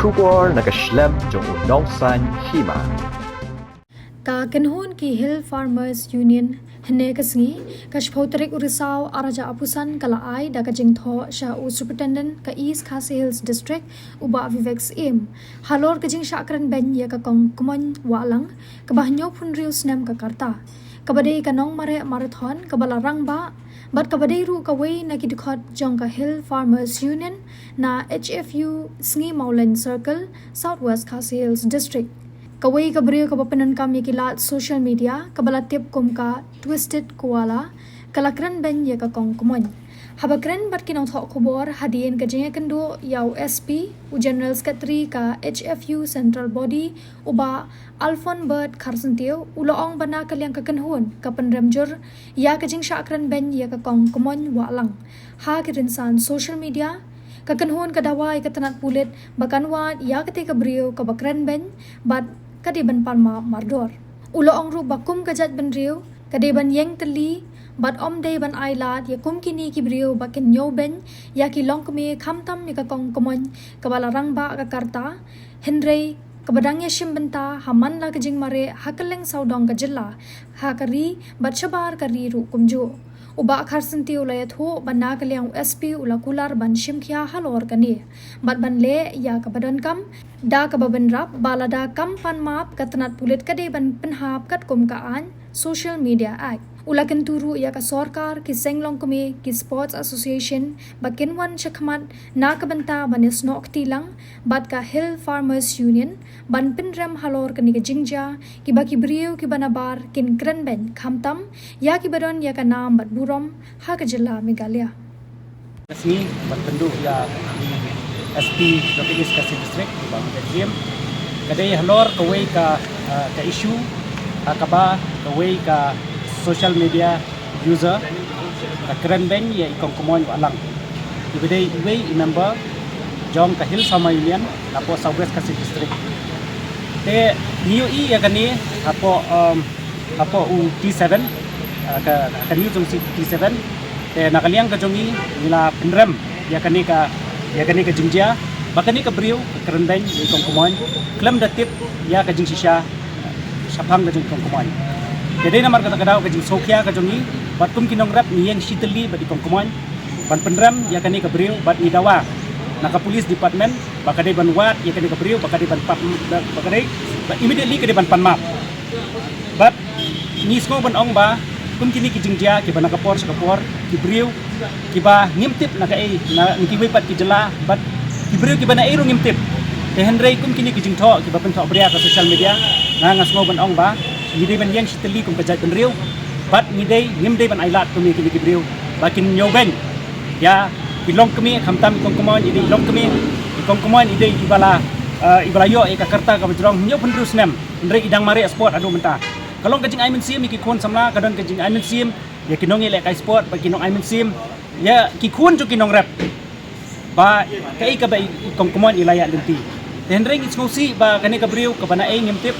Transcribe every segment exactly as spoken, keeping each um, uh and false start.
Khubor na ka shlem jong u nongsan hima. Ka kynhun ki Hill Farmers Union hynne ka sngi, ka shiphew tarik u Risaw arhajar arphew san ka la ai da ka jingthoh sha u Superintendent ka East Khasi Hills District, u Bah Vivek Syiem, halor ka jingshah kren beiñ ïa ka kong Kmoin Wahlang, kaba hynñiewphew hynriew snem ka ka rta, kaba dei ka nongmareh marathon kaba la rangbah, bad kaba dei ruh kawei na ki dkhot jong ka Hill Farmers Union na H F U Sngi Mawlein Circle, South West Khasi Hills District. Kawei ka briew kaba pyndonkam ïa ki lad social media kaba la tip kum ka Twisted Koala, ka la kren beiñ ïa ka kong Kmoin. Haba kren bad ki nongthoh khubor hadien ka jingïakynduh ïa u S P, u General Secretary ka H F U Central Body, u Bah Alphonbert Kharsyntiew, u la ong ba na ka liang ka kynhun ka pynrem jur ïa ka jingshah kren beiñ ïa ka kong Kmoin Wahlang ha ki rynsan social media. Ka kynhun ka dawa ïa ka tnat pulit ba kan wad ïa katei ka briew kaba kren beiñ bad ka dei ban pan map mardor. U la ong ruh ba kum ka jaitbynriew ka dei ban ïeng tylli bad ym dei ban ailad ïa kum kine ki briew ba kin ñiew beiñ ïa ki longkmie, khamtam ïa ka kong Kmoin kaba la rangbah ka ka rta, hynrei kaba dang ïashim bynta ha man la ka jingmareh ha kylleng sawdong ka jylla, ha ka ri bad shabar ka ri ruh kumjuh. U Bah Kharsyntiew u la ïathuh ba na ka liang u S P u la kular ban shim khia halor kane bad ban leh ïa kaba donkam, da kaba bynrap ba lada kam pan map ka tnat pulit ka dei ban pynhap katkum ka aiñ Social Media Act. U la kyntu ruh ïa ka sorkar, ki seng longkmie, ki Sports Association ba kin wan shakhmat na ka bynta ban ïasnoh kti lang bad ka Hill Farmers Union ban pynrem halor kane ka jingjia, kiba ki briew kiba nabar kin kren beiñ, khamtam ïa kiba don ïa ka nam bad burom ha ka jylla Meghalaya. Ka sngi ban kynduh ïa i S P jong ka East Khasi District, i Bah Vivek Syiem, ka dei halor kawei ka, ah, ka issue, ah, kaba kawei ka social media user ka kren beiñ ïa i kong Kmoin Wahlang, iba dei iwei i member jong ka Hill Farmer Union napoh South West Khasi District. Te ngi ïohi ïa kane hapoh, um, hapoh u T seven, ah, ka, ka news jong si T seven. Te na ka liang ka jong ngi, ngi la pynrem ïa kane ka, ïa kane ka jingjia ba kane ka briew ka kren beiñ ïa i kong Kmoin khlem da tip ïa ka jingshisha shaphang ka jong i kong Kmoin. Te dei namar kata ka daw ka jingsngewkhia ka jong ngi bad kum ki nongrep ngi ïeng shitylli bad i kong Kmoin ban pynrem ïa kane ka briew bad ngi dawa na ka police department ba ka dei ban wad ïa kane ka briew, ba ka dei ban pat, ba ka dei, ba immediately ka dei ban pan map. Bad ngi sngew ban ong ba kum kine ki jingjia kiba na ka por sha ka por, ki briew kiba ngim tip na kaei, na, na kiwei pat ki jylla, bad ki briew kiba naei ruh ngim tip. Te hynrei kum kine ki jingthoh kiba pynthohbria ka social media, nga, nga sngew ban ong ba ngi dei ban ïeng shitylli kum ka jaitbynriew bad ngi dei, ngim dei ban ailad kum ïa kine ki briew ba kin ñiew beiñ ïa ki longkmie, khamtam i kong Kmoin i dei i longkmie, i kong Kmoin i dei iba la, eh, iba la ïoh ïa ka ka rta kaba jrong hynñiewphew hynriew snem, hynrei i dang mareh sport haduh mynta. Ka long ka jingai mynsiem ïa ki khun samla, ka don ka jingai mynsiem ïa ki nongïalehkai sport bad ki nongai mynsiem ïa ki khun jong ki nongrep ba kaei kaba i, i kong Kmoin i la ïaid lynti. Te hynrei ngi sngewsih ba kane ka briew kaba naei ngim tip.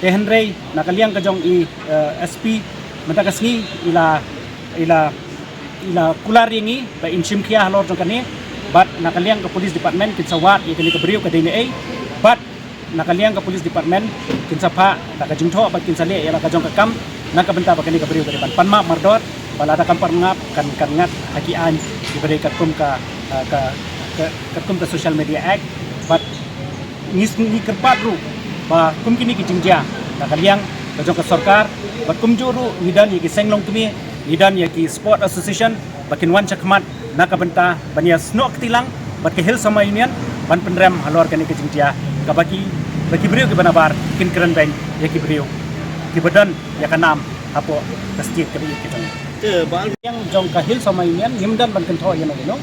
Te hynrei na ka liang ka jong i, eh, S P mynta ka sngi i la, i la, i la kular ïa ngi ba in shim khia halor jong kane, bad na ka liang ka police department kin sa wad ïa kane ka briew ka dei naei, bad na ka liang ka police department kin sa phah da ka jingthoh bad kin sa leh ïa la ka jong ka kam na ka bynta ba kane ka briew ka dei ban pan map mardor, ba lada kam pan map kan, kan ngat ha ki aiñ kiba dei katkum ka, ah, ka, ka, katkum ka Social Media Act. Bad ngi, ngi kyrpad ruh ba kum kine ki jingjia na ka liang ka jong ka sorkar, bad kumjuh ruh ngi don ïa ki seng longkmie, ngi don ïa ki sport association, ba kin wan shakhmat na ka bynta ban ïasnoh kti lang bad ka Hill Farmer Union ban pynrem halor kane ka jingjia, kaba ki, ba ki briew kiba nabar kin kren beiñ ïa ki briew kiba don ïa ka nam hapoh ka state kaba ïeit ka jong ngi. Te ba ïeng jong ka Hill Farmer Union ngim don ban kynthoh ïano ïano.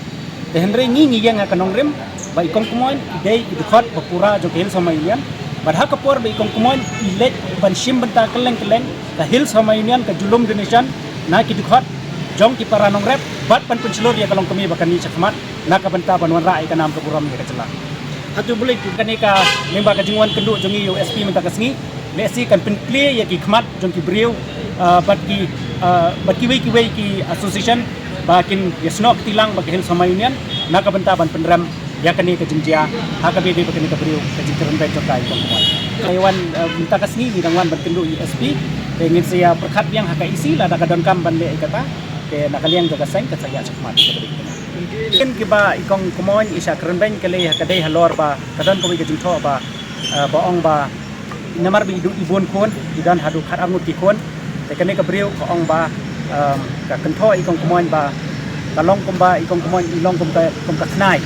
Te hynrei ngi, ngi ïeng ha ka nongrim ba i kong Kmoin i dei i dkhot ba pura jong ka Hill Farmer Union. Bad ha ka por ba i kong Kmoin i leit ban shim bynta kylleng kylleng, ka Hill Farmer Union ka ju lum donation na ki dkhot jong ki para nongrep bad ban pynshlur ïa ka longkmie ba kan ïeng shakhmat na ka bynta ban wanrah ïa ka nam ka burom ïa ka jylla. Hato balei kane ka, lyngba ka jingwan kynduh jong ngi ïa u S P mynta ka sngi, lehse kan pynkhlaiñ ïa ki khmat jong ki briew, ah, bad ki, ah, bad kiwei kiwei ki association ba kin ïasnoh kti lang bad ka Hill Farmer Union na ka bynta ban pynrem ïa kane ka jingjia ha kaba ïadei bad kane ka briew, ka jingkren beiñ jong ka ïa i kong Kmoin. Ka wan mynta ka sngi ngi dang wan ban kynduh ïa u S P, te ngin sa ïa pyrkhat biang ha ka E C lada ka donkam ban leh ïa kata. Te na ka liang jong ka seng kan sa ïa shakmat ïa kaba dei kane. Kin kiba i kong Kmoin i shah kren beiñ ka lei ha ka dei halor ba ka don kawei ka jingthoh ba, eh, ba ong ba namar ba i dei i bun khun, i don haduh khat arngut ki khun. Te kane ka briew ka ong ba, um, ka kynthoh i kong Kmoin ba ka long kumba i kong Kmoin i long kum ka, kum ka khnai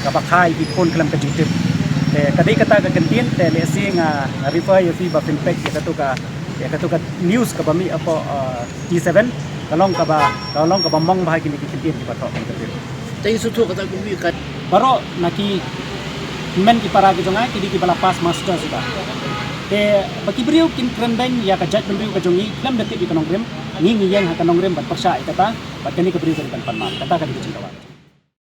kaba kha ïa ki khun khlem ka jingtip. Te ka dei kata ka kyntien, te lehse nga, nga refer ïa phi ba phin peit ïa katu ka, ïa katu ka news kaba mih hapoh, uh, T seven, ka long kaba, ka long kaba mong bha kine ki kyntien kiba thoh kane ka briew. Te i shu thoh kata kumne kat. Baroh na ki hynmen ki para ki jong nga ki dei kiba la pass masters ba. Te ba ki briew kin kren beiñ ïa ka jaitbynriew ka jong ngi khlem da tip ïa ka nongrim, ngi ngi ïeng ha ka nongrim ban pyrshah ïa kata, bad kane ka briew ka dei ban pan map. Kata ka dei ka jingdawa.